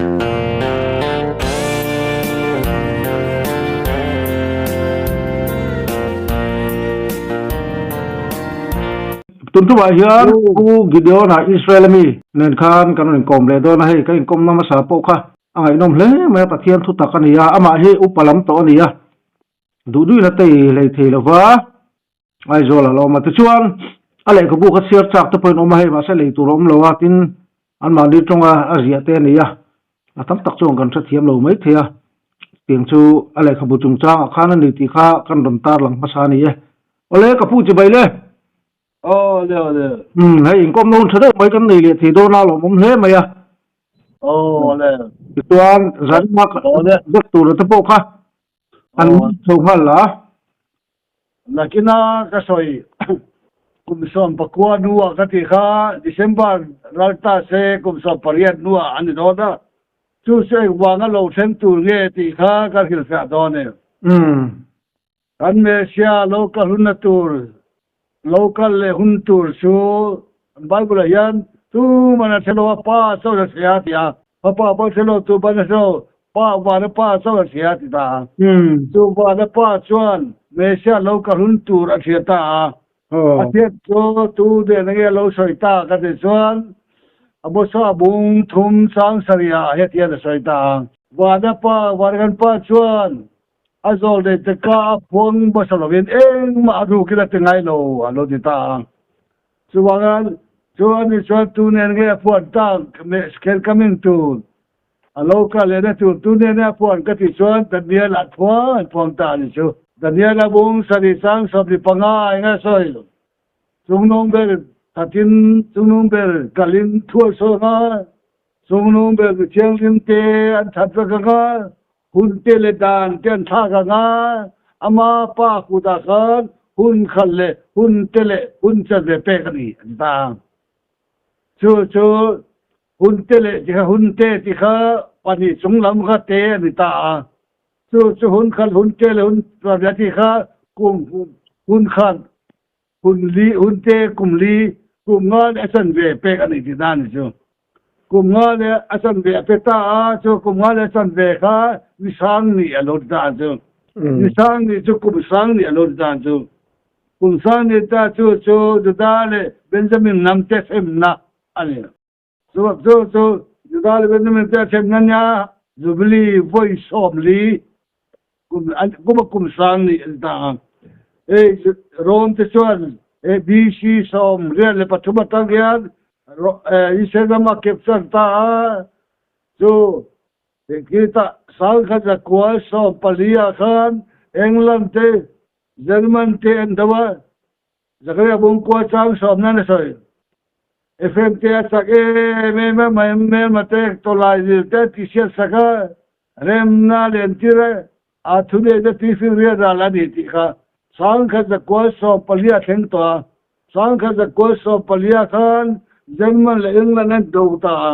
Tun tumah hian Pu Gideon-a Israel ami nen khan kan rawn inkawm leh dawn a, hei kan inkawmna hmasa pawh kha a ngaihnawm hle mai a, Pathian thu tak a ni a, amah hi upa lam tawh a ni a, duh duhin a tei hlei thei lo va, Aizawl a lo awm a, tichuan a lehkhabu kha chhiar chak te pawhin awm a, hei mahse lei tur a awm lo a, tin anmahni tawnga a ziah te a ni a, a tam tak chuan kan hrethiam lo mai thei a, tiang chu a lehkhabu chungchangah khan a ni tih kha kan rawn tarlang hmasa a ni e. Awle ka pu chibai le. Awle awle. Umm hei inkawmna hun tha deuh mai kan nei leh thei dawn a lawmawm hle mai a. Awle. Tichuan zanna vek tur te pawh kha an chho nghal la. Nakina ka sawi kum 19 hnuah ka tih kha December ral ta se kum 18 hnuah a ni dawn a, chu chu engvanga lo thleng tur nge tih kha ka hrilhfiah dawn e. Kan Messiah lo kal hunna tur, lo kal leh hun tur chu Bible-ah hian tuman a hre lo a, Pa chauh a hria a ti a, Fapa pawh a hre lo, tuman a hre lo, Pa vana Pa chauh a hria a ti ta a. Chu vana Pa chuan Messiah lo kal hun tur a hria ta a. A hriat chu tu nen nge a lo sawi ta ka ti chuan Amosa bung thum chang sarihah hetiang a sawi ta a. Vana Pa, vana kan Pa chuan A zawl nei te ka a phuang hmasa lovin engmah a rukin a ti ngai lo a lo ti ta a. Chuvangin chu a ni chuan tu nen nge a phuan tak mehskel ka min tur a lo kal lehna tur tu nen nge a phuan ka tih chuan Daniel a phuang an phuang ta a ni chu. Daniel a bung sarih chang 25 eng a sawi chungnung ber khatin chungnung ber kalin thual sawn a chungnung ber mi thianghlim te an that vek ang a Hun te leh dan te an thlak ang a, ama pa kutah khan hun khat leh hun te leh hun chanve pek a ni a ti ta a. Chu chu hun te leh ti kha hun te ti kha pahnih chung lam kha te a ni ta a. Chu chu hun khat hun te leh hun chanve a ti kha kum hun khat Hun li, hun te kum li, kum nga leh a chanve pek a nih tih dan ni chu. Kum nga leh a chanve a pe ta a, chu kum nga leh a chanve kha ni sang nih a lo ti ta chu. Ni sang nih chu kum sang nih a lo ti ta chu. Kum sang nih ta chu chu Judah leh Benjamin hnam te hremna a ni. Chu chu chu Judah leh Benjamin te hremna nia Jubilee vawi 40 kum kum a kum sang nih a ni ta a. Hei Rome te chuan BC 83 atang hian Israel ram a capture ta a, chu khitah 1914 ah khan England te German te an do a, Zakaria bungkua chang sawm nan a sawi. Ephraim te a chak em em a, hmelma te tawlai zir te a tihsiat sak a, remna len tir a, a thuneihna tuifing riat ral a ni tih kha 1914 a thleng tawh a. 1914 khan German leh England an do ta a,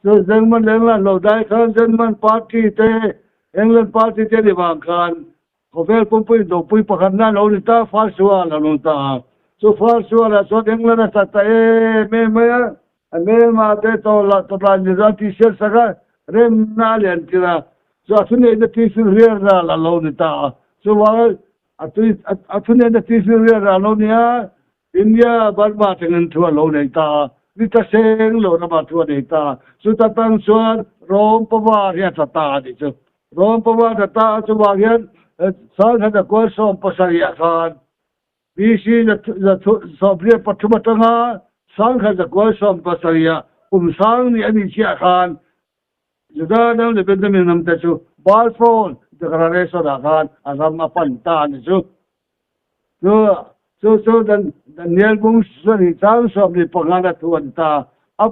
chu German leh England lo dai khan German party te England party te ni vang khan Khawvel pumpui dopui pakhatna lo ni ta, First World a lo ta a. Chu First World-ah chuan England a chak ta em em mai a, a hmelma te tawla tawlai ni ral tih hriat sak a, remna a lian tir a. Chu a thuneihna tuifing rial ral a lo ni ta a. Chuvang a tui a thuneihna tuifing rial ral a lo ni a, India Burma thlengin thu a lo nei ta a, ni ta seng lo ramah thu a nei ta a. Chuta tang chuan Rome power hi a tla ta a nih chu. Rome power tla ta a, chuvang hian 1917 ah khan BC 183 atanga 1917 ah kum sang ni a nih chiah khan Juda ram leh Benjamin ram te chu Balfour Declaration ah khan a ram a pan ta a ni chu. Chu chu chu Daniel bung sarih chang 15 na thu an ta a.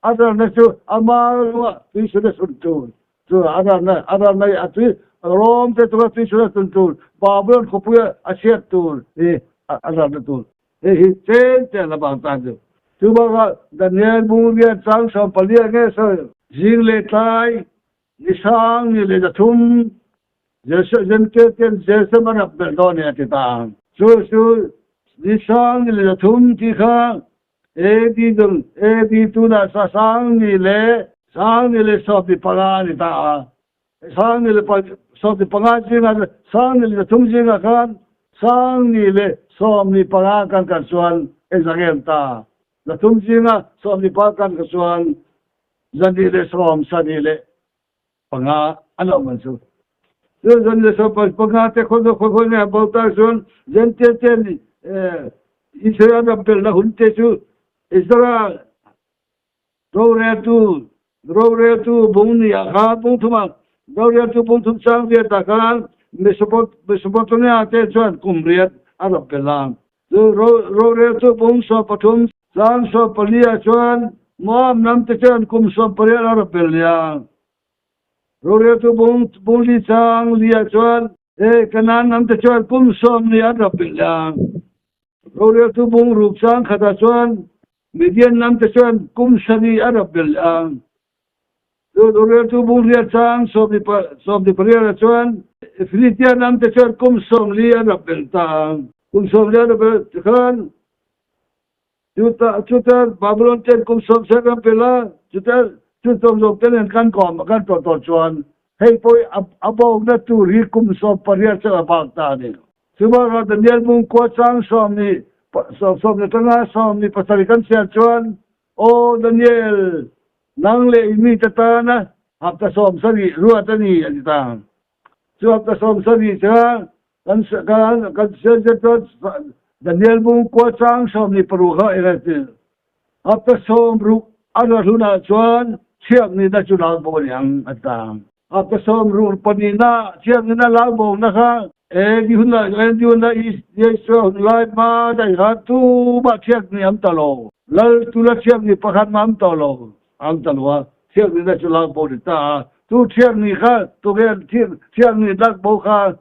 A ralna chu ama ruah tuisun a sun tur chu a ralna a ralna a tui Rome te chunga tuisun a sun tur Babylon khawpui a chhiat tur hi a ralna tur hei hi chen chen la bang tan chu. Chu bakah Daniel bung riat chang 14 ah nge sawi zing leh tlai ni sang ni leh 3 Jerusalem Jerusalem a rak belh dawn e a ti ta a. Chu chu ni sang ni leh 3 ti kha AD dun AD tunah sa sang ni leh Sang ni leh 15 a ni ta a. Sang ni leh 15 zingah sang ni leh 3 zingah khan sang ni leh 15 kan kal chuan engzah nge an ta? 3 zinga 15 kan kal chuan 275 an awm an chu. Chu 215 te khaw khaw khaw nge bo ta chuan Gentile ten Israel ram pelna hun te chu Israel Roreltu, Roreltu bung ni ah khan bung thum ah Roreltu bung thum chang riat ah khan Mesopotamia te chuan kum riat a rak pe lang. Cu Roreltu bung 13 chang 14 ah chuan Moab ram te chuan kum 18 a rak pel liang. Roreltu bung bung li chang li ah chuan Kanaan ram te chuan kum sawm ni an rak pel liang. Roreltu bung ruk chang khat ah chuan Midian lam te chuan kum sarih a rap belh a. Chu roreltu bung riat chang 18 ah chuan Filistia lam te chuan kum 40 a rap belh ta a. Kum 40 a rap belh tikhan chuta Babylon ten kum 70 an pelh a, chuta chu zawng zawng te nen kan kawm kan tawh tawh chuan hei pawh a bawkna tur hi kum 18 chauh a bak ta a ni. Chubakah Daniel bung khua chang sawm ni sawm leh tanga 17 kan chhiar chuan, Aw Daniel, nang leh i mite tana hapta 70 ruat a ni, a ti ta. Chu hapta 70 chuan kan kan chhiar zet chuan Daniel bung khua chang 16 kha eng a ti. Hapta 60 a ra hlunah chuan chhiaknihna chu lak bo a ni ang, a ti ta. Hapta 64 chhiaknihna lak bona kha eng hunah eng hunah Isua hun lai hma daih khan tumah chhiaknih an ta lo. Lal tula chhiaknih pakhat mah an ta lo an ta lo a, chhiaknihna chu lak bo a ni ta a. Chu chhiaknih kha tunge chhiaknih lak bo kha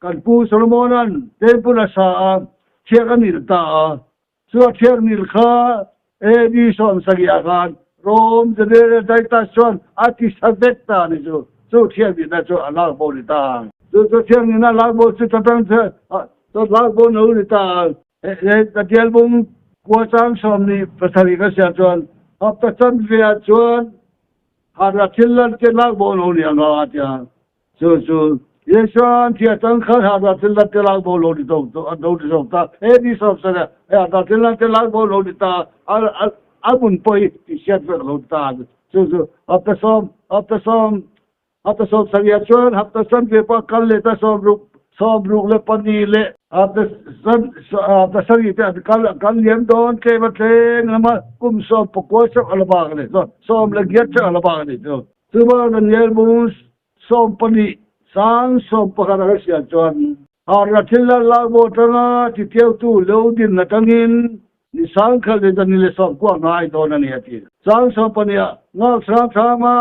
Kan pu Solomona'n temple a sa a, thiak a nil ta a. Chu a thiak nil kha AD 70 ah khan Rome General Titus chuan a ti sa vek ta a ni chu. Chu thiak nilna chu a lak bo ni ta. Chu chu thiak nilna lak bo chu chatang chu lak bo no ni ta a. Ka tialbung khua chang 17 ka siam chuan hapta chanve ah chuan harh a thil lan te lak bo lo ni ang a tia. Chu chu Yeshua'n thia chang khan harh a thil lan te lak bo lo ni zawk lo ni zawk ta. He ni sawm sawm e harh a thil lan te lak bo lo ni ta a hmun pawh hi tih hriat vek lo ni ta. Chu chu hapta sawm hapta sawm Hapta 70 ah chuan hapta chanve pawh a kal leh ta sawmruk 64 leh hapta hapta sarih te an kal kal liam dawn tlem a tleng lama kum 19 chauh a la bak a ni chuan sawm leh ngiat chauh a la bak a ni chu. Chuvang Daniel bung 12 sang 11 a ka hriat chuan harhna thil lan lak maw atanga titiautu lo din atangin ni sangkhat leh zan ni leh 90 ngai dawn a ni a ti. Sang 12 ah ngak hrang hrang a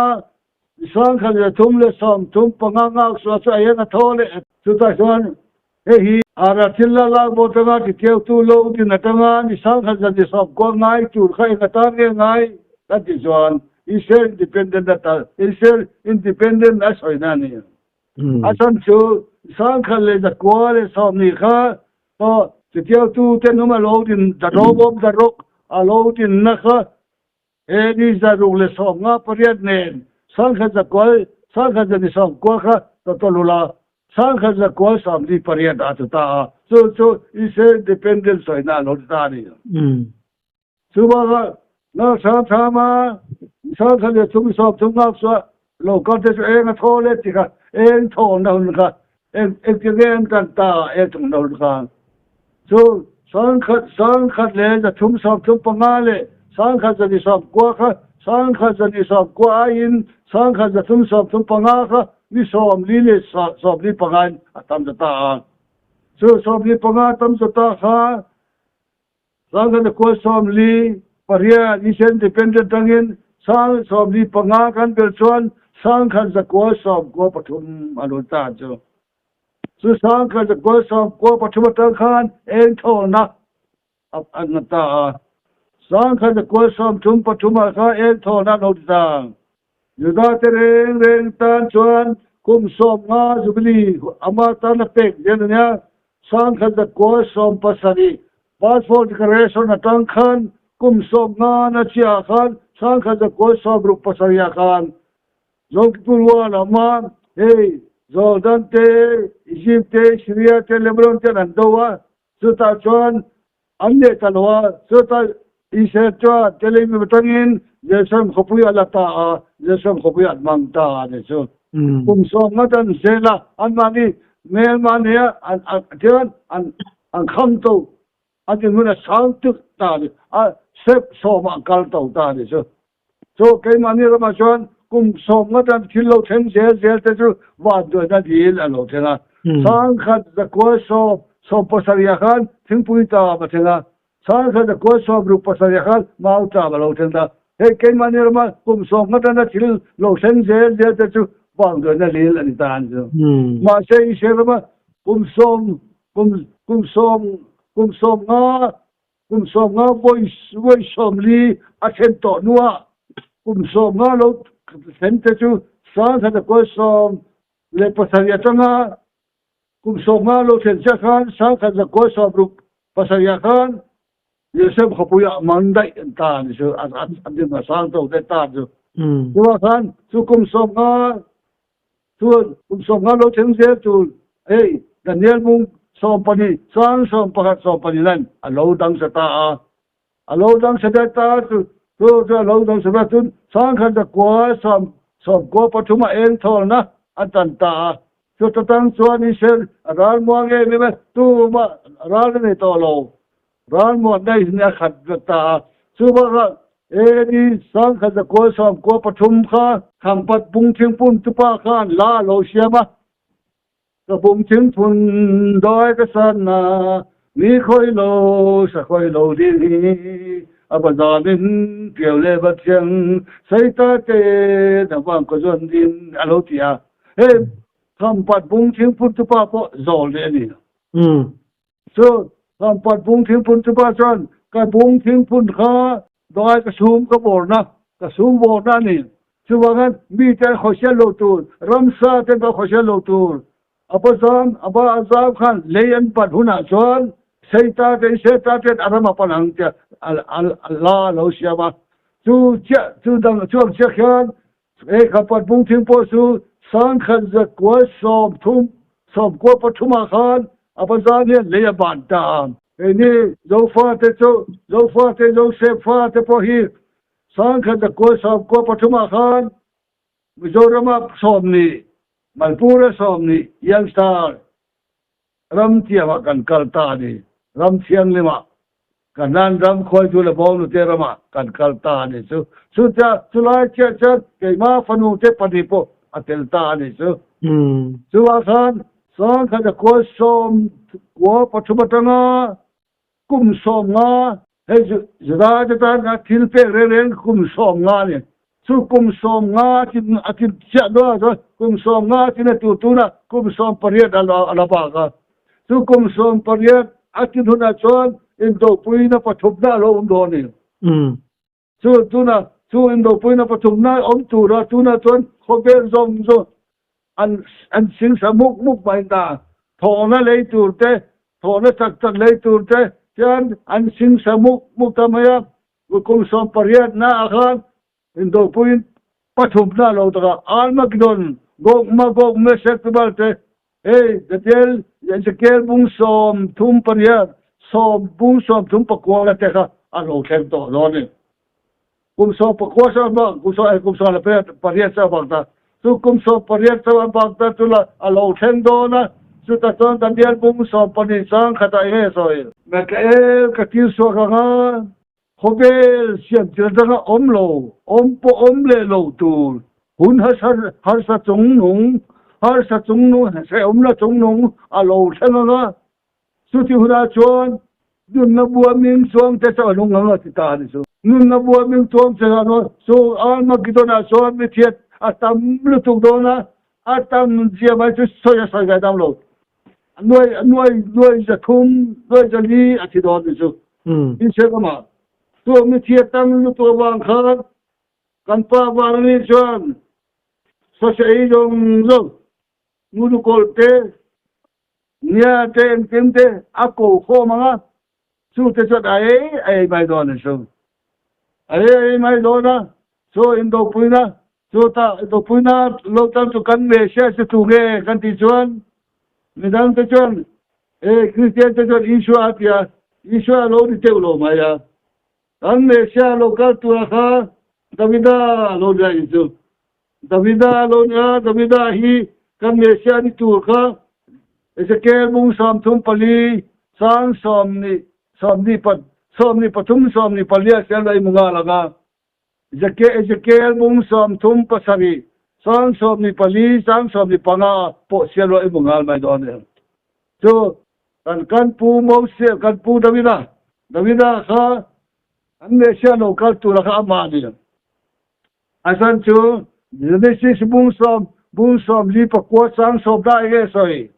1335 ngak suah chu a eng a thaw leh. Chutah chuan hei hi Ara thil la lak bo atanga titiautu lo din atanga ni 1090 ngai tur kha eng atan nge ngai kan tih chuan Israel independent a tal Israel independent a sawina a ni. A chhan chu 1940 kha tawh titiautu ten awm a lo din darrawm darrawk a lo dinna kha He ni 658 nen 1090 1090 kha total ula 1148 ah chu ta a, chu chu Israel independence sawina a lo ni ta a ni. Chu bakah Nalsang Thama 1330 ngak chu lo kal te chu eng a thaw leh ti kha eng thawhna hun kha eng engtin nge an tan ta a eng thawhna hun kha chu sangkhat sangkhat leh 335 leh sangkhat 190 kha sangkhat 190 aiin sangkhat 335 kha ni 40 leh 45 in a tam za ta a chu 45 tam za ta kha sangkhat 148 Eastern Independent tangin sang 45 kan bel chuan sangkhat 193 a lo ta chu. Chu 1993 atang khan eng thawlna a na ta a. 1933 ah khan eng thawlna a lo ti ta. Juda te reng reng tan chuan kum 50 Jubilee ama tan a pek zel a nia. 1917 Balfour Declaration atang khan kum 50 na chiah khan 1967 ah khan Zongkipuruan a awm a, hei Jordan te, Egypt te, Syria te, Lebanon ten an do a, chutah chuan an leh ta lo a, chutah Israel chuan Tel Aviv atangin Jerusalem khawpui a la ta a, Jerusalem khawpui an hmang ta a ni chu. Kum sawm nghat an zel a, anmahni hmelmahni a tian an kham to a ti hmun a sang tuk ta a ni, a step sawmah an kal to ta a ni chu. Chu keimahni ramah chuan kum sawm ngatan thil lo thleng zel zel te chu vanduaina dil a lo thleng a. 1977 ah khan thingpui tam a thleng a, 1967 ah khan mau tam a lo thleng ta. Hei keimahni ramah kum sawm ngatana thil lo thleng zel zel te chu vanduaina dil a ni ta a ni chu. Mahse Israel ramah kum sawm kum kum sawm kum sawm nga Kum 50 vawi vawi 40 a thlen tawh hnuah kum 50 lo thlen te chu 1977 atanga kum 50 lo thlen chiah khan 1967 ah khan Jerusalem khawpui ah man daih an ta a ni chu a din a sang to te ta chu. Chuvang khan chu kum 50 Chuan kum 50 lo thleng zel tur hei Daniel mung 12 chang 11 12 lan a lo dang sa ta a. A lo dang sa daih ta chu chu chu a lo dang sa ta chun 1993 a eng thawlna a tan ta a. Chuta tang chuan Israel a ral muang em em a, tumah ral a nei tawh lo. Ralmuanna in a khat vek ta a, chu bakah AD 1993 kha Khampat Bungthingpun tupa khan la a lo siam a, Ka Bungthingphun dawi ka sanna mi khawi lo sa khawi lo ding hi a va zamin piau leh va thiang saita te na vang ka zawn ding a lo ti a, hei Khampat Bungthingphun tupa pawh zawl leh a ni. Chu Khampat bung thingphun chupa chuan ka bung thingphun kha dawai ka sum ka bawrna, ka sum bawrna a ni. Chuvangin mite an khawihsial lo tur, ramsa te an khawihsial lo tur. A ba zam, a ba a zam khan lei an pan hunah chuan Seita te, Seta te a ram a pan ang tia a la a lo siam a. Chu chiah, chu dang, chu ang chiah khian He Khampat bung thing pawh chu 1933 ah khan a bazar hian lei a ban ta a. Keini Zofate chu Zofate Joseph fate pawh hi 1993 ah khan Mizorama 20, Manipura 20 youngster Ram tiangah kan kal ta a ni. Ram thianghlimah, Kanan ram khawitu le bawnghnute ramah kan kal ta a ni chu. Chutia chulai chiah chuan keimah fanute pahnih pawh a tel ta a ni chu. Chuvang khan 1993 atanga kum 50, Hei Juda te tan kha thil pek reng reng kum 50 a ni. Chu kum 50 a a tin chiah dawn ah chuan kum 50 a tin a tur tunah kum 18 a la bak a. Chu kum 18 a tin hunah chuan indopuina pathumna a lo awm dawn a ni. Chu tunah chu indopuina pathumna awm tura tunah chuan khawvel zawng zawng an an singsa muk muk mai ta. Thawhna lei tur te, thawhna chak chak lei tur te chuan an singsa muk muk ta mai a. Kum 18 na ah khan indopuiin pathumna a lo tak a, Armageddon, Gog Magog Meshek Tubal te, hei Daniel, Ezekiel bung 38, sawm bung 39 la te kha a lo thleng tawh dawn a ni. Kum 19 saw a bak, kum sawm, kum 18 saw a bak ta. Chu kum 18 saw a bak ta chu la a lo thleng dawn a, chutah chuan Daniel bung 12 chang khatah eng nge sawi? Mikael ka tir chhuak ang a, khawvel siam thil atanga awm lo, awm pawh awm leh lo tur, hun harsa harsa chungnung, harsa chungnung, hrehawmna chungnung a lo thleng ang a, Chuti hunah chuan nunna bua ming chuang te chu a nung ang a ti ta a ni chu. Nunna bua ming chuang che kha chuan chu Armageddon-ah chuan mi thiat a tam lutuk dawn a, a tam zia mai chu sawi a sawi ngai dam lo. Nuai nuai nuai 300, nuai 400 a thi dawn a ni chu. Inchhir ramah chu mi thiat tam lutuk avang khan kan pa Varani chuan sawsei zawng zawng Ngurukawlh te, Nia te engkim te a ko khawm ang a, chu te chuan a ei a ei mai dawn a ni chu. A ei mai dawn a, chu indopuina, chutah indopuina lo tan chu kan Messiah chu tu nge kan tih chuan midang te chuan e Kristian te chuan Isua a ti a, Isua a lo ni teuh lo mai a. Kan Messiah lo kal tura kha Davida a lo nia in chu. Davida a lo nia, Davida hi kan Messiah ni tur kha Ezekiel bung 34 sang sawmni sawmni pa 23 24 a siam lo i mu nghal ang a. Ezekiel bung 37 sang 24 sang 15 pawh siam lo i mu nghal mai dawn em. Chu kan kan pu Mose kan pu Davida Davida kha an Messiah lo kal tura kha amah a ni. A chan chu Genesis bung sawm bung 49 chang sawm dah enge sawi.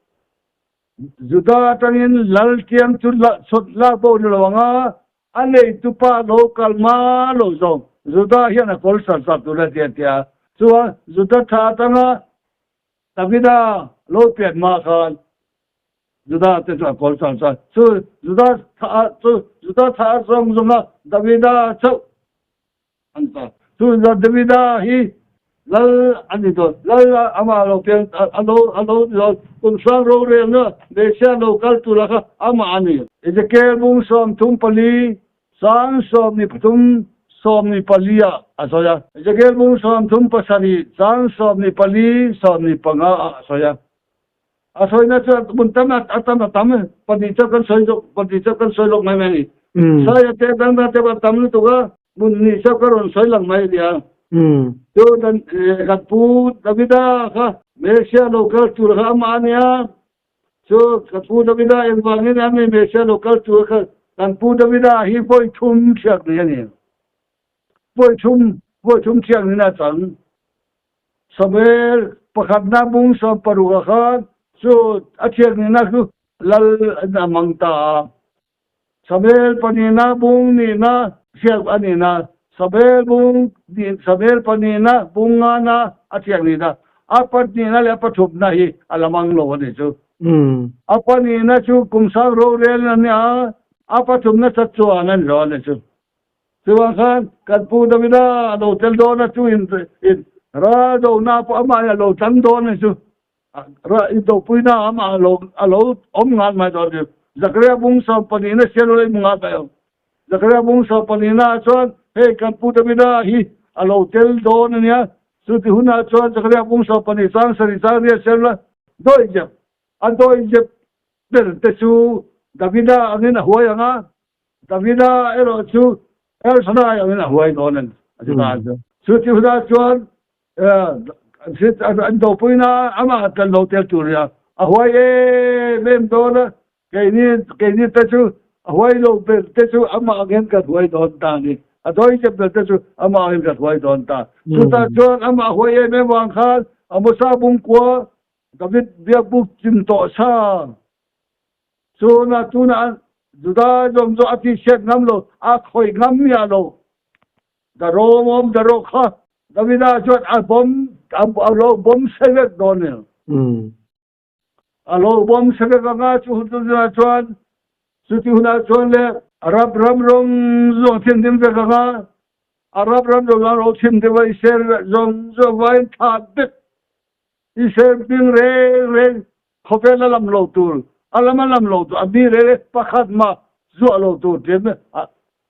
Juda atangin lal tiang chu chawt lak bo ni lo ang a, a neitupa lo kal hma lo zawng Juda hian a kawl sar sar tur a ti a ti a. Chuan Juda tha atanga Davida lo pian hma khan Juda te chu a kawl sar sar. Chu Juda tha chu Juda tha zawng zawnga Davida chauh An ta. Chu Davida hi lal a ni dawn. Lal amah lo piang a lo a lo ni dawn. Kum hrang rorelna Messiah lo kal tura kha amah a ni. Ezekiel bung 34 sang 23 24 ah a sawi a. Ezekiel bung 37 sang 14 15 ah a sawi a. A sawina chuan hmun tam a tam a tam pahnih chauh kan sawi zawk pahnih chauh kan sawi lawk mai mai a ni. Saia te dang dang te pawh a tam lutuk a, hmun hnih chauh ka rawn sawi lang mai a nia. Chu dan kan pu Davida kha Messia lo kal tur kha amah a nia. Chu kan pu Davida engvangin a mi Messia lo kal tur kha kan pu Davida hi vawi thum thiak ni a ni. Vawi thum vawi thum thiak niin a chang. Samuel pakhatna bung 16 ah khan cu a thianghlimnak cu lal in a mang ta a. Samuel pahnihnak bung nihna siak a nihna Samuel bung Samuel pahnihna bung ngana a thianghlimnak a pahnihna le a pathumna hi a la mang lo a ni cu. A pahnihna cu kum sang rorel a ni a, a pathumna cacuan an zo a ni cu. Chuvang khan kan pu Davida a lo tel dawn a, chu in in ral dohna pawh amah hi a lo tang dawn a ni chu. Indopuina amah a lo a lo awm ngat mai dawn a ni. Zakaria bung 12 na sial ula i hmu ngat mai ang. Zakaria bung 12 ah chuan hei kan pu Davida hi a lo tel dawn a nia. Chuti hunah chuan Zakaria bung 12 chang sarih chang ria sial ula dawi zep a dawi zep ber te chu Davida angin a huai ang a. Davida erawh chu El Shaddai angin a huai dawn a ni, a ti ta a. Chu ti hunah chuan an dopuina amah kan lo tel tur nia, a huai em em dawn a, keini keini te chu a huai lo ber te chu amah angin kan huai dawn ta a ni, a dawihzep ber te chu amah angin kan huai dawn ta. Chutah chuan amah huai em em vang khan Amosa bungkua David biakbuk chim tawh sa Chuna tunah Juda zawng chu a tihchhiat ngam lo, a khawih ngam miah lo. Daro awm daro kha Davida chuan a bawm a lo bawm se vek dawn ni. A lo bawm se vek anga chu hun tunah chuan chuti hunah chuan le Arab ram rawng zawng thinrim vek anga Arab ram zawng zawng ro thinrim a Israel zawng zawng vaiin thah vek Israel hming reng reng Khawvel a lam lo tur, a lam a lam lo tur, a mi reng reng pakhat mah zuah lo tur tiin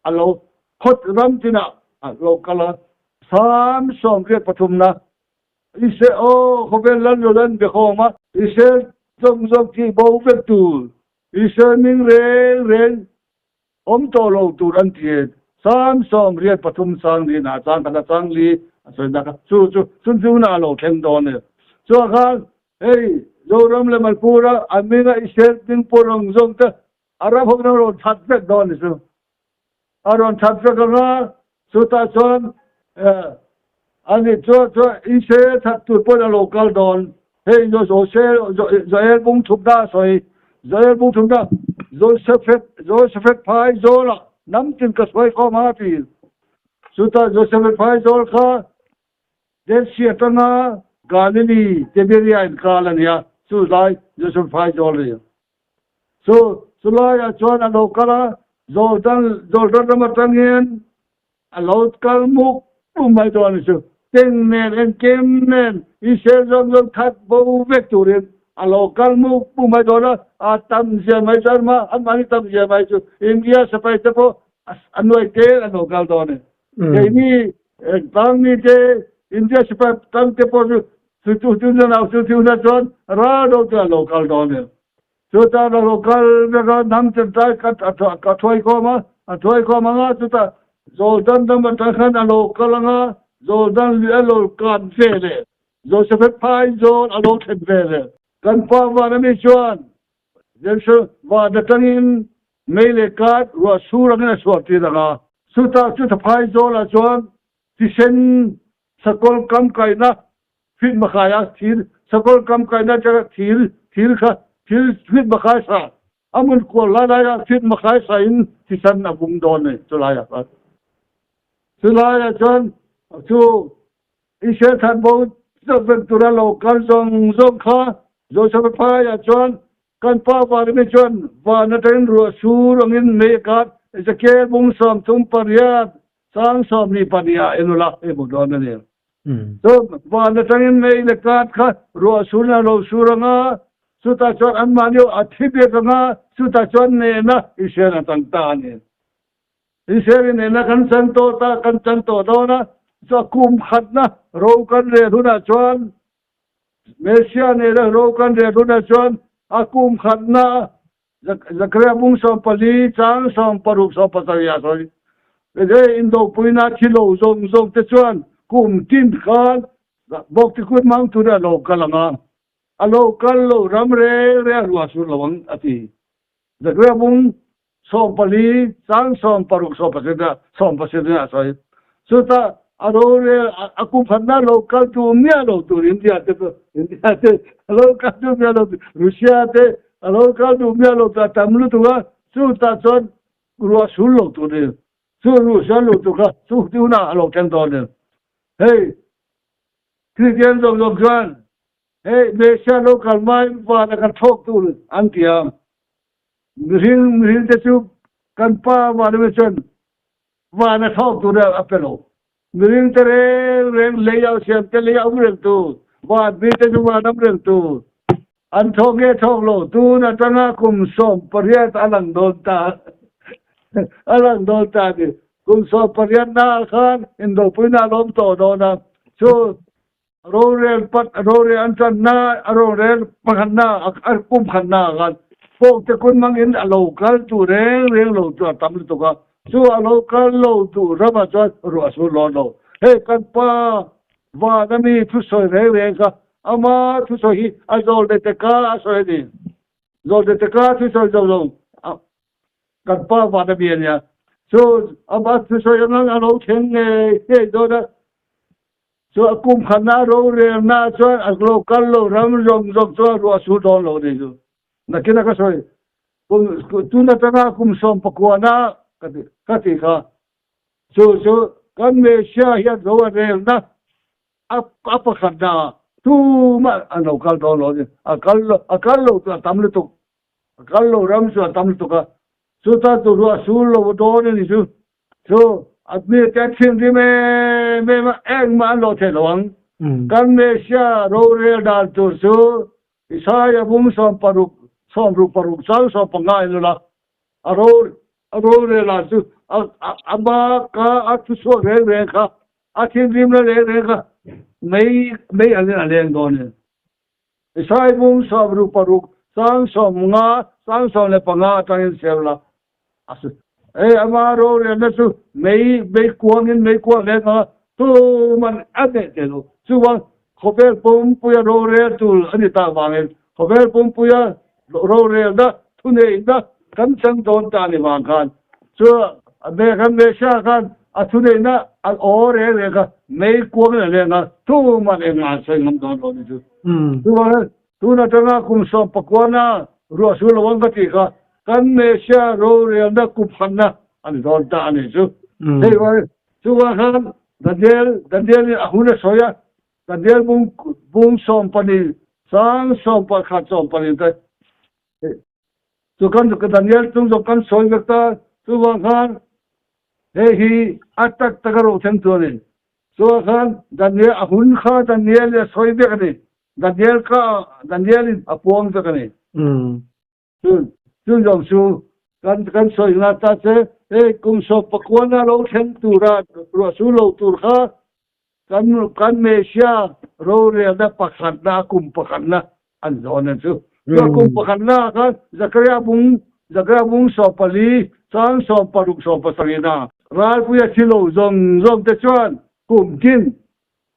a lo khawt ram tinah a lo kal a. Salm 83na, Israel, aw khawvel lal lo lan biakhawm a, Israel zawng zawng tih bo vek tur, Israel hming reng reng awm tawh lo tur an ti e. Salm 83 chang li na chang khat a chang li a sawi dak a, chu chu chunchungna a lo thleng dawn e. Chuah khan Hei, Zoram leh Manipur-a an hminga i sel ding pawh rawn zawng te a ram ho ram rawn that vek dawn ni chu. A rawn that vek ang a, chutah chuan ani chuan chuan i sel that tur pawhin a lo kal dawn. Hei Joel bung thupna a sawi, Joel bung thupna, Josephet, Josephet phai zawlah hnam tin ka sawi khawm ang a ti. Chutah Josephet phai zawl kha Dead Sea atanga Galilee, Tiberia inkal a ni a, chu lai Joseph Phaizawl a ni. Chu chu laiah chuan a lo kal a, Jordan, Jordan ram atangin A lo kal muk muk mai dawn a ni chu. Teng nen engkim nen Israel zawng zawng that bo vek turin a lo kal muk muk mai dawn a, a tam zia mai chu anmah anmahni tam zia mai chu India sipai te pawh a nuai tel an lo kal dawn a ni. Keini tlangmi te India sipai tang te pawh chu chu chu nau chu chu na chuan ral do chu a lo kal dawn a ni. Chutah a lo kal vek a, hnam chentlai ka thuai khawm a, a thuai khawm ang a, chutah Jordan ram atang khan a lo kal ang a, Jordan lui a lo kan ve leh, Josephat phai zawn a lo thlen ve leh. Kan pa van ami chuan Jerusalem van atangin mei leh kat ruah sur angin a chhuah tir ang a, chutah chuta phai zawlah chuan thisen sakawlh kam kaihna Fit makai a thir sakawr kam kaina atanga thir thir kha thir fit makai sa a hmun kual lai lai ah fit makai sa in thisan a vung dawn a ni chulai ah khan. Chulai ah chuan chu Israel than bo chak vek tura lo kal zawng zawng kha Joseph a phai ah chuan kan pa Varimi chuan van atangin ruah sur angin mei a kat Ezekiel bung 38 Chang 22 ah en ula hei hmu dawn a ni. Chu van atangin mei leh kat kha ruah sur in a lo sur ang a, chutah chuan anmahni a thi bik ang a, chutah chuan nehna Israel a chang ta a ni. Israel in nehna kan chan tawh ta, kan chan tawh dawn a, chu kum khatna ro kan rel hunah chuan Messiah nehna ro kan rel hunah chuan a kum khatna Zakaria bung 14 chang 60 17 a sawi. Hei indopuina thi lo zawng zawng te chuan kum tin khan bawkti kut mang tur a lo kal ang a, a lo kal lo ram reng reng a ruah sur lo ang a ti. Zakaria bung 14 chang 60 17 17 a sawi. Chutah a rorel a kum khatna lo kal tu miah lo tur India te chu India te a lo kal tu miah lo Russia te a lo kal duh miah lo tur a tam lutuk a, chutah chuan ruah sul lo tur ni chu ruah sul lo tur kha chu ti hunah a lo thleng dawn ni. Hei Kristian zawng zawng chuan hei Messiah lo kal mai vana kan thawk tur an ti a, mihring mihring te chu kan pa vana chuan Van a thawk tur a pe lo. Miring te reng reng lei a siam te lei a awm reng tur, van mi te chu van awm reng tur. An thawk nge thawk lo, tun atanga kum 18 a lang dawn ta a lang dawn ta a ni. Kum 18 na ah khan indopuina a lawm tawh dawn a, chu rorel pat rorel an tanna a rorel pakhatna a kum khatna ah khan pawk te kun hmangin a lo kal tu reng reng lo chu a tam lutuk a, chu a lo kal lo duh ramah chuan ruah a sur lawn lo. Hei kan pa van ami thusawi reng reng kha ama thusawi hi a zawl leh te ka a sawi a ni. Zawl leh te ka thusawi zo lo kan pa van ami a nia. Chu ama thusawi anga a lo thleng ngei ngei dawn a. Chu a kum khatna rorelna chuan a lo kal lo ram zawng zawng chuan ruah sur dawn lo ni chu. Nakin a ka sawi kum tun atanga kum 19 na ka ti ka ti kha. Chu chu kan Messiah hian ro a relna a a pakhatna tumah an lo kal dawn lo ni. A kal a kal lo chu a tam lutuk. A kal lo ram chu a tam lutuk a. Chuta chu ruah sur lo dawn a ni chu. Chu a mi te thinrim em em a, engmah an lo thei lo ang. Kan Messiah rorel dan tur chu Isaiah bung 60 66 chang 15 in ula a ro a rorel dan chu a a ma ka a thuchhuak reng reng kha a thinrimna reng reng kha mei mei angin a leng dawn a ni. Isaiah bung 66 chang 50 chang 15 atangin chhiar ula A si. Hei ama rorelna chu mei mei kuangin mei kuang hle kha tuman a neih thei lo. Chuan khawvel pumpuia rorel tur a ni tak vangin khawvel pumpuia rorelna thuneihna kan chang dawn ta ni vang khan chu kan Messiah khan a thuneihna a aw reng reng kha mei kuangin a leng a, tuman engmah an sawi ngam dawn lo ni chu. Chuan Tun atanga kum 19 na ruah su lo ang ka tih kha kan Messiah rorelna kuphanna a ni dawn ta a ni chu. Hei vai chuvang khan Daniel Daniel in a hun a sawi a, Daniel bung bung 12 chang 11 14 te chu kan Daniel chung zawng kan sawi vek ta chuvang khan. Hei hi a tak taka ro thleng chu a ni. Chuah khan Daniel a hun kha Daniel i a sawi vek a ni. Daniel kha Daniel in a puang vek a ni. Chun chun zawng chu kan kan sawi nga ta che hei kum sawm pakuana lo thleng tura ruah su lo tur kha kan kan Mesia rorelna pakhatna kum pakhatna an zawn a chu. Chuan kum pakhatna ah khan Zakaria bung Zakaria bung 14 chang 16 17 na ralpuia thi lo zawng zawng te chuan kum tin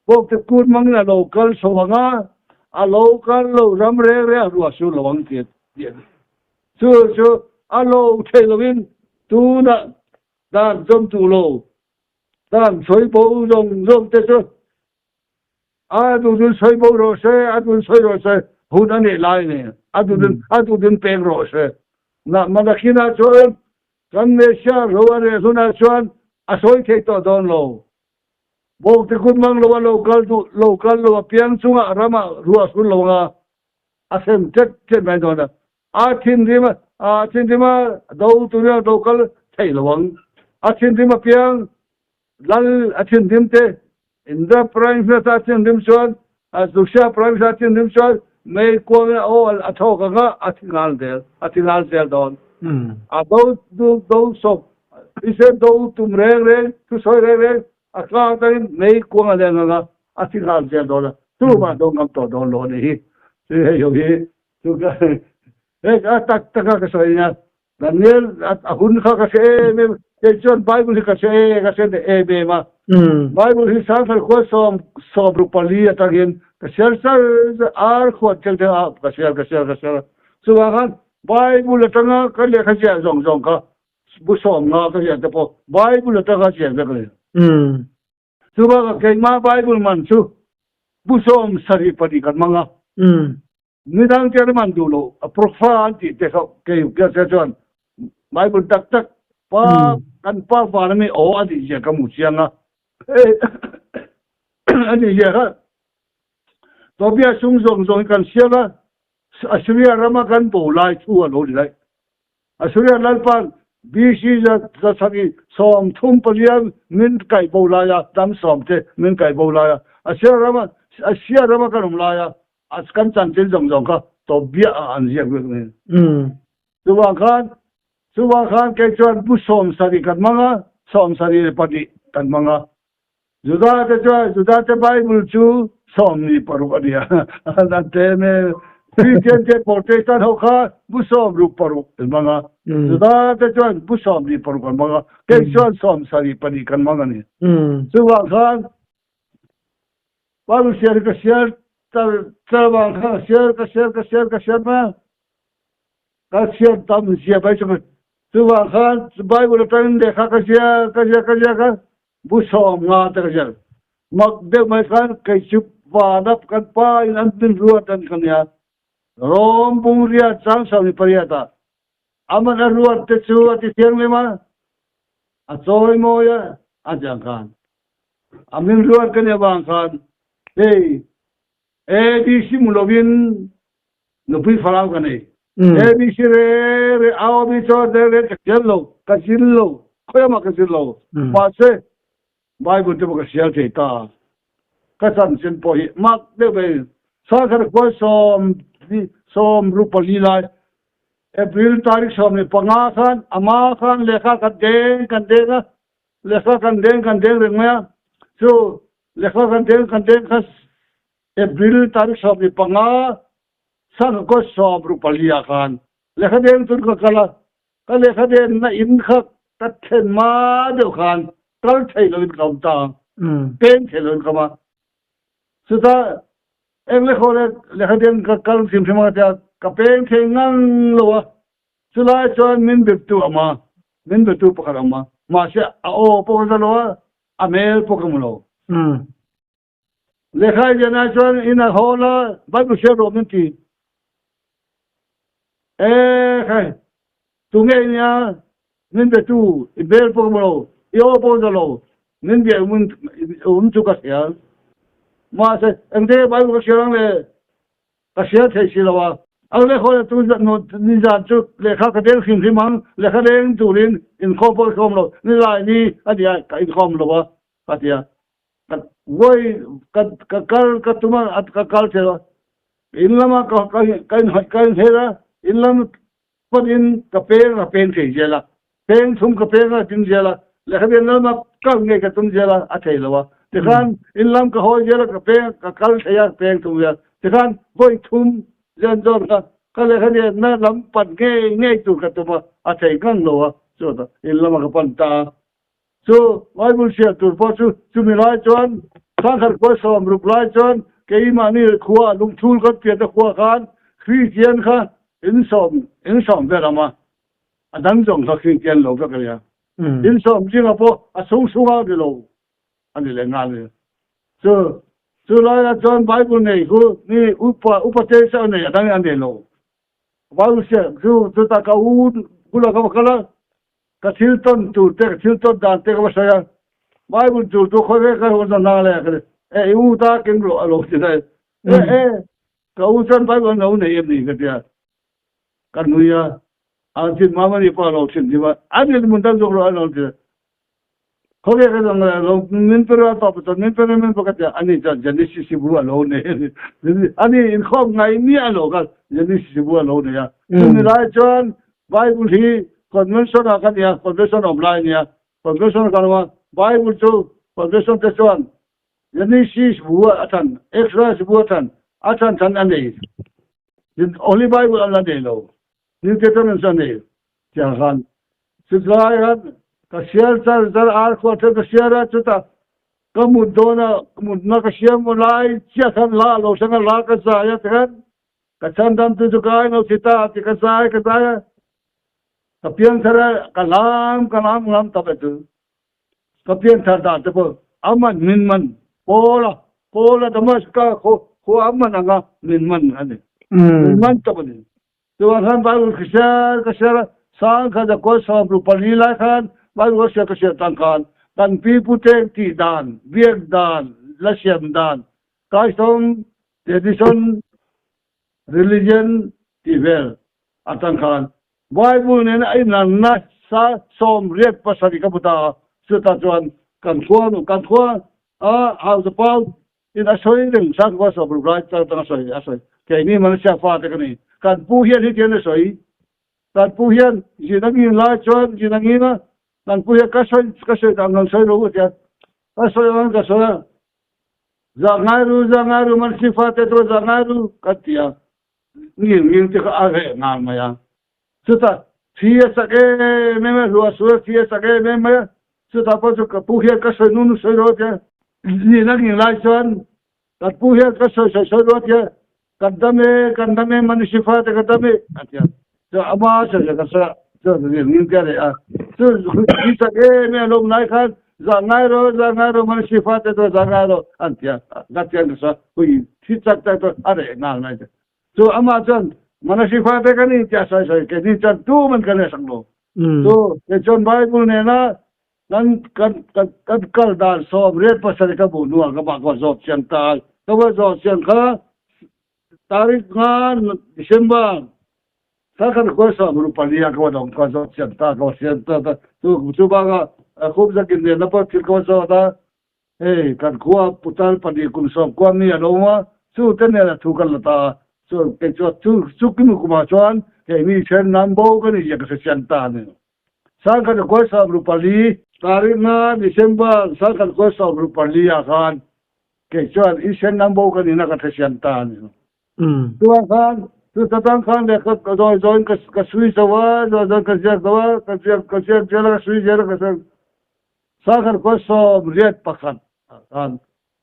Bawkte kut hmangin a lo kal chho ang a, a lo kal lo ram reng reng a ruah su lo ang tih a ni. Chu chu a lo theih loin tunah dan zawm duh lo, dan sawi bo zawng zawng te chu a duhdun sawi bo rawh se, a dun sawi rawh se, hun a neih lai a ni. A duhdun a duhdun peng rawh se. Malakina chuan kan Messiah ro a reh hunah chuan a sawi thei tawh dawn lo. Bawkte kut mang lo a lo kal duh lo kal lo apiang chungah ramah ruah sun lo anga a sem tet tet mai dawn a. A thinrim a a thinrim a do turin a do kal theih lo ang. A thinrim apiang lal a thinrim te Indra Prime Minister a thinrim chuan Russia Prime Minister a thinrim chuan mei kuangin a aw a thawk anga a thi nghal zel a thi nghal zel dawn. A do do sawp Israel do tum reng reng thusawi reng reng a tlang atangin mei kuang a leng anga a thi nghal zel dawn a, tumah do ngam tawh dawn lo a nih hi. Chu hei ho hi chu ka hei a tak taka ka sawi nia Daniel a hun kha ka hre em em kei chuan Bible hi ka hre e ka hre leh em em a Bible hi sangthar khua sawm sawm ruk pali atangin ka hrial char char ar khuan tel te a ka hrial ka hrial ka hrial a chuvang khan Bible atanga ka lehkha ziah zawng zawng kha Bu sawm nga ka ziah te pawh Bible atanga ziah vek a ni. Chubakah keimah Bible man chu bu 74 kan hmang a. Midang te an man duh lo, apocrypha an tih te kha kei ka chuan Bible tak tak pa kan pa van ami aw a nih zia ka hmu chiang a. A nih zia kha Tobias sum zawng zawng hi kan sial a, Assyria rama kan bo lai thu a lo ni daih. Assyria lalpan BC 734 min kaih bo laia ram sawm te min kaih bo laia Asia rama Asia rama kan awm laia kan chanchin zawng zawng kha Tobiah ah an ziak vek mai. Chuvang khan chuvang khan kei chuan bu 70 kan hmang a, 72 kan hmang a. Juda te chuan Juda te Bible chu 16 a ni a, an te em. Christian te Protestant ho kha bu 66 an hmang a, Juda te chuan bu 16 an hmang a, kei chuan 72 kan hmang a ni. Chuvang khan Bible siar hi ka siar char char avang khan ka siar ka siar ka siar ka siar mai a, ka siar tam zia mai chu chuvang khan Bible atangin lehkha ka ziak ka ziak ka ziak a, Bu 50 te ka ziak. Mak deuh mai khan kei chu vanap kan pa in an min ruat an ka nia. Rom bung riat chang 18 ah aman a ruat te chu a ti thianghlim a, a chawi mawi a, a ti ang khan. A min ruat ka nih avang khan hei ABC mu lovin nupui farau ka nei. ABC re re au mi chaw re re ka sial lo, ka zil lo, khawiamah ka zil lo. Mahse, Bible te pawh ka sial thei ta. Ka chanchin pawh hi mak deuh mai. Sangkhat khua sawm sawm ru pali lai April tarik 15 khan ama khan lehkha kan deng kan deng a, lehkha kan deng kan deng reng mai a. Chu lehkha kan deng kan deng kha April tarik 15 Sangkaw 64 ah khan lehkha deng cun ka kal a, ka lehkha den na inn kha ka thlen ma deuh khan kal thei loin ka um ta, peng thei loin ka um a. Cucaah eng le khaw le lehkha deng ka kal hrimhrim a tiah ka peng thei ngang lo a. Culai cun min biaptu a um a, min biatu pakhat a um a. Mahse a aw pawh ka za lo a, a hmel pawh ka hmu lo. Lehkha lian ah chuan inn ah haw la Bible share rawh min ti. E khai tunge nia min be tu i bel pawh ka lo i aw pawh ka lo min bia um um chu ka hria. Mahse engte Bible ka share ang le ka share thei si lo a. A le khaw le tu nizan chu lehkha ka deng hrim hrim ang, lehkha deng turin inkhawm pawh ka khawm lo, nilai ni a nia ka inkhawm lo a ka ti a. Ka vawi ka ka kal ka tum a ka kal thei lo, in lama ka ka ka ka inher a, in lam panin ka peng a peng thei zel a, peng thum ka peng a tin zel a, lehkha deng lama kal ngei ka tum zel a, a thei lo a. Tikhan in lam ka hawi zel a, ka peng ka kal thei a peng thum zel. Tikhan vawi thum zen zawn kha ka lehkha denna lam pan ngei ngei tur ka tum a, a thei ngang lo a, chutah in lama ka pan ta a. Chu Bible hriat tur pawh chu chumi lai chuan Sangkhat khua 60 lai chuan keimahni khua lungthul kan pianna khua khan Kristian kha in sawm in sawm vel awm a, a dang zawng kha Kristian lo vek a nia. In sawm zingah pawh a sung sung a ni lo a ni leh nghal a ni. Chu chu laiah chuan Bible nei khu mi upa upa te chiah a nei a dang a nei lo. Bible hriat chu chutah ka u bulah ka va kal a. Ka thil tawn tur te, ka thil tawn dan te ka va sawi a, Bible tur chu khawi vek a rawn hna le ka ti, e i u ta keng rawh a lo ti daih, e e ka u chuan Bible an lo nei em ni ka ti a, ka nui a, a chin mam a ni pawh a lo thin hlim a, a ni mun dang zawk rawh a lo ti a, khawi vek a rawn lo min pe rawh a tawp chuan min pe rawh min pe ka ti a, ani chuan Genesis bu a lo nei a ni, ani inkhawm ngai miah lo kha Genesis bu a lo nei a, chumi lai chuan Bible hi convention ah ka nia, convention awm lai a nia, convention kan awm a, Bible chu convention te chuan Genesis bu a chan, Exodus bu a chan, a chan chan a nei, Holy Bible an la nei lo, New Testament chu a nei tiang khan. Chutlai khan ka siar char char ar khuah then ka siar a, chutah ka mut dawn a, mutna ka siam lai chiah khan la lo thleng a, la ka zai a tikhan Ka chhandam tu chu ka ai lo si ta ti ka zai ka zai a, ka pianthar a, ka lam ka lam ngam tak e chu. Ka pianthar dan te pawh a man min man Paula Paula Damaska khua a man anga min man a ni. Min man tak a ni. Chuan khan Bible ka hriat ka hriat a, sangkhat a kawl 64 lai khan Bible ka hriat ka hriat tang khan kan pipute tih dan, biak dan, la siam dan, kaisawm Tradition, religion tih vel atang khan Bible nena a inanna sa 87 ka hmu ta a, chutah chuan kan khua nu kan khua a House of Power in a sawi reng Sangkhua 60 lai atang a sawi a sawi keini Malaysia fate ka ni kan pu hian hetiang a sawi kan pu hian zin a ngin lai chuan zin a ngin a kan pu hian ka sawi ka sawi dan rawn sawi lo a tia ka sawi ang ka sawi a Zah ngai ru, zah ngai ru, man sifa te chu zah ngai ru kan ti a, ngil ngil te kha a reh ngal mai a. Chutah thi a chak em em a, hlua sual thi a chak em em mai a, chutah pawh chu ka pu hian ka sawi nu nu sawi rawh a ti a. Nin a ngil lai chuan kan pu hian ka sawi sawi sawi rawh a ti a, kan dam e, kan dam e, man sifa te ka dam e a ti a. Chu ama sawi sawi ka sawi a, chuan ngil ngil te a reh a. Chu thi chak em em a lawm lai khan Zah ngai rawh, zah ngai rawh, man sifa te chu zah ngai rawh an ti a, ka chiang nasa, hui thi chak tak chu a reh nghal mai te. Chu amah chuan mana sifa te ka ni tia sawi sawi keini chuan tu man kan reh sak lo. Chu kei chuan Bible nena kan kan kan kan kal dan 87 ka hmuh hnuah ka mah ka va zawt chiang ta a, ka va zawt chiang kha tarik nga December Thla khat khuai 64 ah ka va dong ka zawt siam ta ka va siam ta ta chu chu bak ah kum zakin nen na pawh thil ka va zawt a hei kan khua putar pahnih kum 90 mi an awm a chu te nen a thu kan la ta a chu kei chuan chu chu kimi kum ah chuan keini then nan bo ka ni zia ka hre chiang ta a ni. 1964 tarik nga December 1964 ah khan kei chuan i then nan bo ka ni na ka hre chiang ta a ni. Chuan khan chu satang khan leh ka zawi zawiin ka ka sui zo a, zawi zawiin ka ziak zo a, ka ziak ka ziak zel a, ka sui zel a, ka ziak 1981 ah khan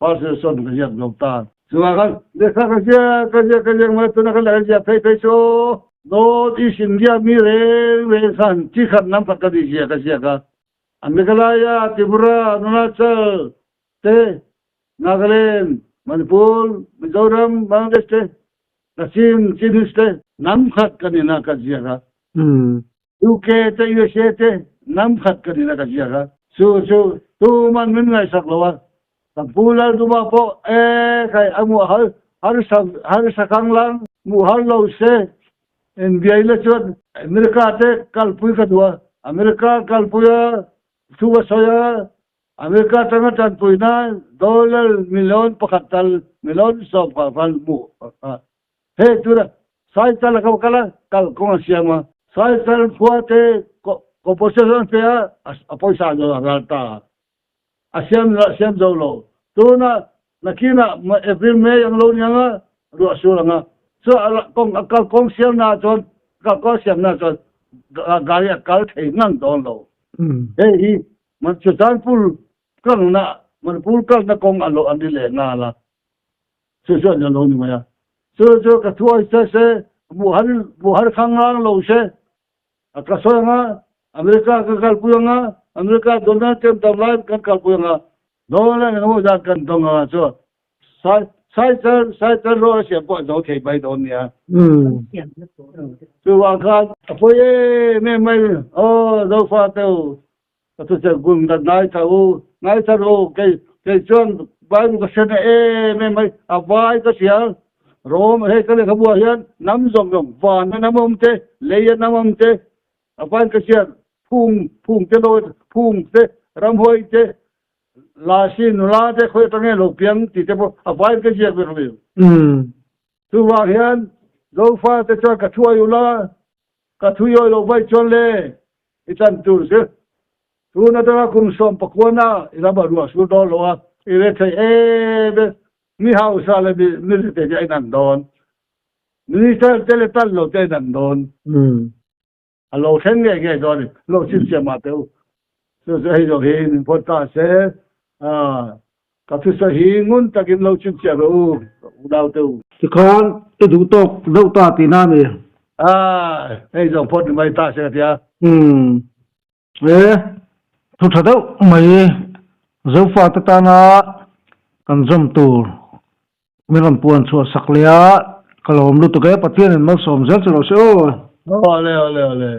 Pastor sawn ka ziak zo ta. Chuan khan lehkha ka ziak ka ziak ka ziak mai tuna khan lehkha ziak phei phei chu North East India mi reng reng khan chi khat lam khat ka ni ziak ka ziak a, a Meghalaya, Tripura, Arunachal te Nagaland, Manipur, Mizoram, Bangladesh te, Kachin, Chin Hills te hnam khat kan ina ka ziak a. UK te USA te hnam khat kan ina ka ziak a. Chu chu tuman min ngaihsak lo a. Kan Pu Lalduhma pawh e khai a hmuh har har har sakang lang. Hmuh har lo se NBA la chuan America te kalpui ka duh a, America kalpui a thu a sawi a, America atanga tanpuina dollar million pakhat tal million sawm kha khan hmuh a hei tura Saichal a ko kal a, kalkawng a siam a, Saichal khua te compensation pe a, a pawisa zo a ral ta a. A siam a siam zo lo. Tuna nakinah April May ang lo niang a, ruah sur ang a. Chu a kawng a kal kawng siam na chuan kal kawng siam na chuan gari a kal thei ngang dawn lo. Hei hi man Churachandpur kalna Manipur kalna kawng a lo an ni leh nghal a. Chu chu an lo ni mai a. Chu chu ka thuai se se muhar muhar khang ngang lo se A ka sawi ang a, America ka kalpui ang a, America Donald Trump dam lai kan kalpui ang a, Donald engemaw zat kan dawng ang a, chu sai sai sai tar rawh a siam pawh a zo thei mai dawn nia. Chuvang khan a pawi em em mai, aw Zofa te u, ka thuchhe gun ka ngaithla u, ngaithla rawh u, kei kei chuan Bible ka hre na em em mai, a vai ka hria, Rom hei ka lehkhabu ah hian hnam zawng zawng van a hnam awm te, lei a hnam awm te, a vai ka hria, phung phung te lo phung te, ramhuai te, lasi nula te khawi atang nge lo piang tih te pawh a vai ka ziak vek lo. Chuvang hian Zofa te chuan ka thuai ula, ka thuiawi lo vai chuan le i chan tur chu tun atanga kum sawm pakuana i ram a ruah sur dawn lo a, i re thei em e, mi hausa leh mi mi rethei te a inan dawn, minister te leh tal lo te a inan dawn, a lo thleng ngei ngei dawn a ni, lo chhimchhiah mah teh u, chu chu hei zawng hi min phawt ta se, ka thusawi hi ngun takin lo chhimchhiah rawh u, unau te u. Tikhan i duh tawk deuh ta tihna a ni. Hei zawng phawt ni mai ta se ka ti a. Umm. E, thu tha deuh mai Zofate tana kan zawm tur min rawn puan chhuah sak leh a, ka lawm lutuk e, Pathianin malsawm zel che rawh se aw. Awle awle awle.